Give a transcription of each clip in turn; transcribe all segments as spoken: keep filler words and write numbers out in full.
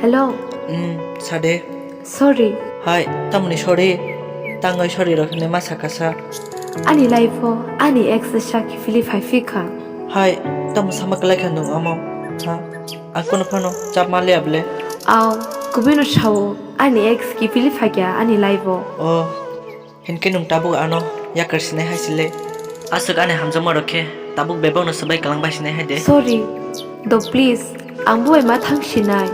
Hello. Hmm, sade. Sorry. Hai, tamoni sorry? Tangoi sorry rok hinwi ma sakha sa? Ani life o ani ex sa kiphilwi phai phikha. Hai, tamo sama kwlai kha nwng omo? Ha? Ang kono phano chap ma liya ble? Aw, kubui no sao, ani ex kiphilwi phaikha ani life o. Oh, hinkhe nwng tabuk ano yakar sinai hai sile? Aswk ani hamjakma rok khe tabuk bebak no swbai kwlang bai sinai hai de. Sorry, do please, ang bo bai ma thang sinai.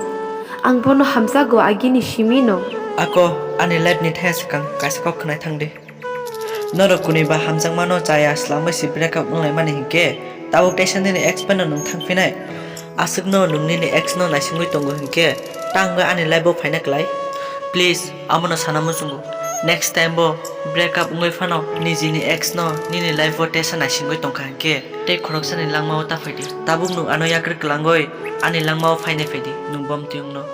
Ang bono hamjago agini simi no. Ako, ani life ni thaya swkang kaisa kok khwnai thang di. Norok kuni ba hamjakmano chaya swlangbai si break up wnglaimani hinkhe, tabuk teisa nini ex bai no nwng thangphinai? Aswkno nwng nini ex no naisingwi tongo hinkhe, tangwi ani life o phaina klai? Please, amono sana muchungo. Next time bo break up wngwi phano nijini ex no nini life o teisa naisingwi tongkha hinkhe, tei khoroksani langmao ta phaidi. Tabuk nwng ano yakrwi kwlangwi ani langmao phainai phaidi, nwng bomtwi wngno.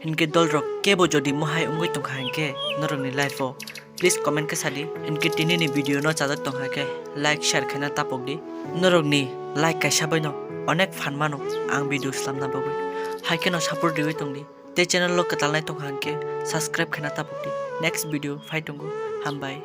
Hinkhe dolrok kebo jodi mohai wngwi tongkha hinkhe norokni life o, please comment khe sadi. Hinkhe tinini video no chajak tongkha khe like share khaina tapokdi. Norokni like kaisa baino onek phan mano ang video slamna bagwi. Haikheno support riwi tongdi. Tei channel o kwtalnai tongkha hinkhe subscribe khaina tapokdi. Next video phai tongo. Hambai.